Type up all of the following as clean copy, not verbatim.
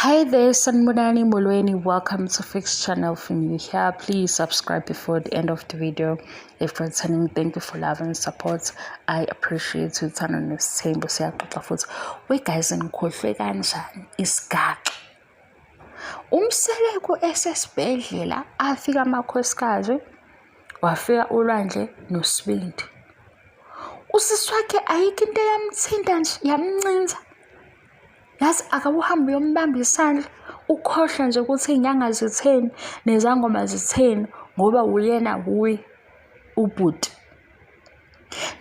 Hi there, Sanibonani Molweni. Welcome to Fix Channel. If you're new here, please subscribe before the end of the video. If returning, thank you for love and support. I appreciate you. Uthando nesithembu siyaxoxa futhi. We guys, ngikhohlwe kanjani isigaxa? UMseleku esesibhedlela afika amakhosikazi, wafika uLwandle noSibindi. Usisi wakhe ayikho into eyamthinta nje, yamncinza. Yazi akawuhambe uyombamba isandla ukhohlwe nje ukuthi iy'nyanga zitheni nezangoma zitheni ngoba uyena wuye ubhuti.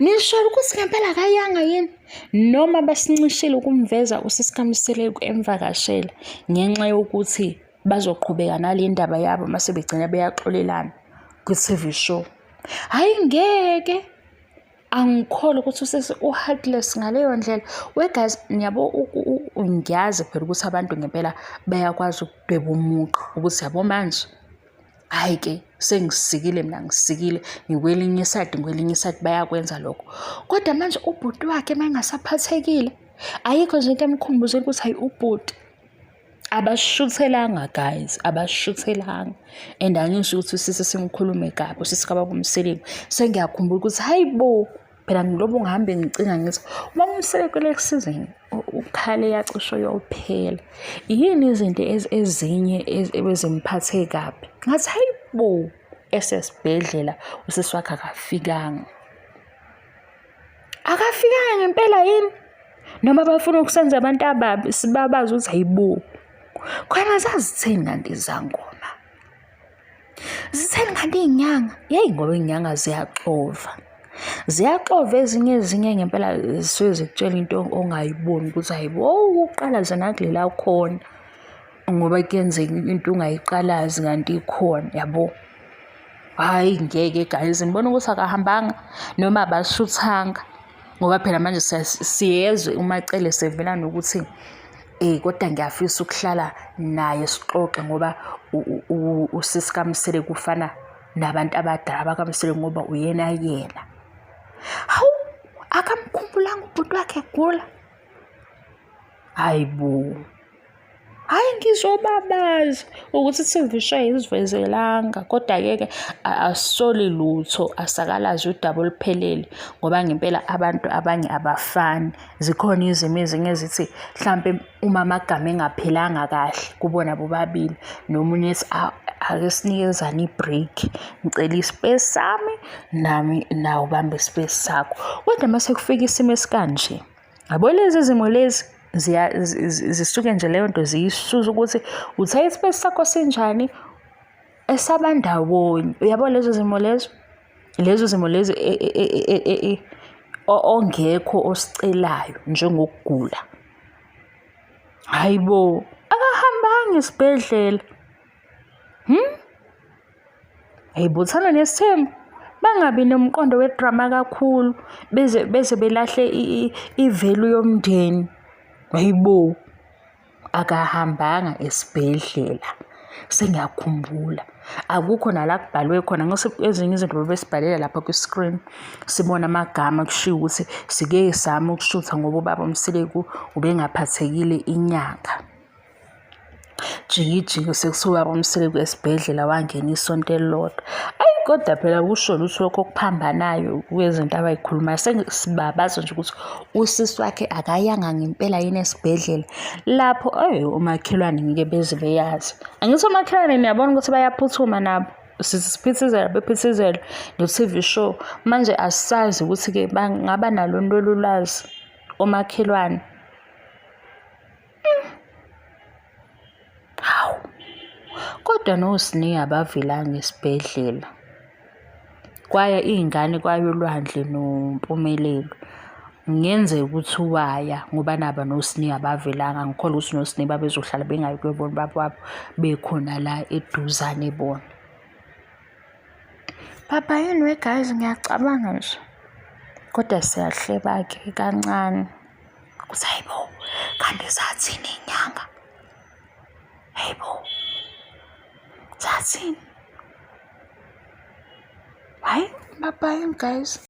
Nisholo ukuthi ngempela akayanga yini noma basincishile ukumveza usisi kaMseleku emvakashela ngenxa yokuthi bazoqhubeka nale ndaba yabo mase begcina beyaxolelana kwi-TV show. Hhayi ngeke. Angikholwa ukuthi usisi u-heartless ngaleyo ndlela. We guys, niyabo ngiyazi phela ukuthi abantu ngempela bayakwazi ukudweba umugqa ukuthi yabo manje hhayi-ke sengisikile mina ngisikile ngikwelinye isayidi ngikwelinye isayidi bayakwenza lokho. Kodwa manje ubhuti wakhe uma engasaphathekile ayikho nje into emkhumbuzile ukuthi hhayi ubhuti. Abashuthelanga guys, abashuthelanga and angisho ukuthi usisi simkhulume kabi usisi kababa uMseleku. Sengiyakhumbula ukuthi hayi bo, phela ngilobo ngihambe ngicinga ngithi uma uMseleku le season ukhale yacishe yophela. Yini izinto ezinye ebezimphathe kabi? Ngathi hayi bo, esesibhedlela usisi wakhe akafikanga. Akafikanga ngempela yini? Noma bafuna ukusenza abantu ababi sibabazi ukuthi hayibo. Khona zazitheni kanti izangoma? Zitheni kanti iy'nyanga? Yeyi ngoba iy'nyanga ziyaxova. Ziyaxova ezinye ezinye ngempela zisuke zikutshela into ongayiboni ukuthi hayibo okokuqala nje nakulela khona ngoba kuyenzeka into ungayiqalazi kanti ikhona yabo. Hhayi ngeke guys ngibona ukuthi akahambanga noma abashuthanga ngoba phela manje siyezwe uMaCele sevela nokuthi kodwa ngiyafisa ukuhlala naye sixoxe ngoba usisi kaMseleku ufana nabantu abadala bakaMseleku ngoba uyena yena. Hawu, akamkhumbulanga ubhuti wakhe egula? Hhayi bo. Hhayi ngizobabaza ukuthi i-T_V show ayisivezelanga kodwa-ke ke asisoli lutho asakalazi udaba oluphelele ngoba ngempela abantu abanye abafani. Zikhona izimo ezinye ezithi hlampe uma amagama engaphilanga kahle kubona bobabili nomunye ethi ake sinikezane i-break, ngicela i-space sami nami nawe ubambe i-space sakho. Kodwa uma sekufika isimo esikanje. Yabo lezi zimo lezi zisuke nje leyo nto ziyisusa ukuthi uthe ispace sakho sinjani esabandawonye. Uyabo lezo zimo lezo? Lezo zimo lezi e, e, e, ongekho osicelayo njengokugula. Hayi bo, akahambanga esibhedlela. Ayibuthana nesithembu bangabi nomqondo wedrama kakhulu beze beze belahle i-value yomndeni. Hayibo, akahambanga esibhedlela. Sengiyakhumbula. Akukho nala kubhalwe khona ngase ezinye izinto bebesibhalela lapha kwi-screen sibona amagama kushiwo ukuthi sike same ukushutha ngoba ubaba uMseleku ubengaphathekile inyanga. Jikijiki sekusuka kwaMseleku esibhedlela wangena isonto elilodwa. Ayi kodwa phela kusho lutho lokho okuphambanayo kwezinto abayikhulumayo. Sesibabaza nje ukuthi usisi wakhe akayanga ngempela yini esibhedlela. Lapho eyi omakhelwane ngeke beze beyazi. Angithi omakhelwane niyabona ukuthi bayaphuthuma nabo. Siphithizela bephithizela no-T_V show. Manje asazi ukuthi-ke bangaba nalo lolu lwazi omakhelwane. Hawu, kodwa noSne abavelanga esibhedlela. Kwaya iy'ngane kwaya uLwandle noMpumelelo. Kungenzeka ukuthi waya ngoba naba noSne abavelanga. Angikholwa ukuthi noSne babezohlala bengayi kuyobona ubaba wabo bekhona la eduzane bona. Baba yini we guys ngiyacabanga nje. Kodwa siyahleba-ke kancane. Ukuthi hayi bo, kanti zathini iy'nyanga? Hayi bo, zathini? Hhayi, bye-bye guys.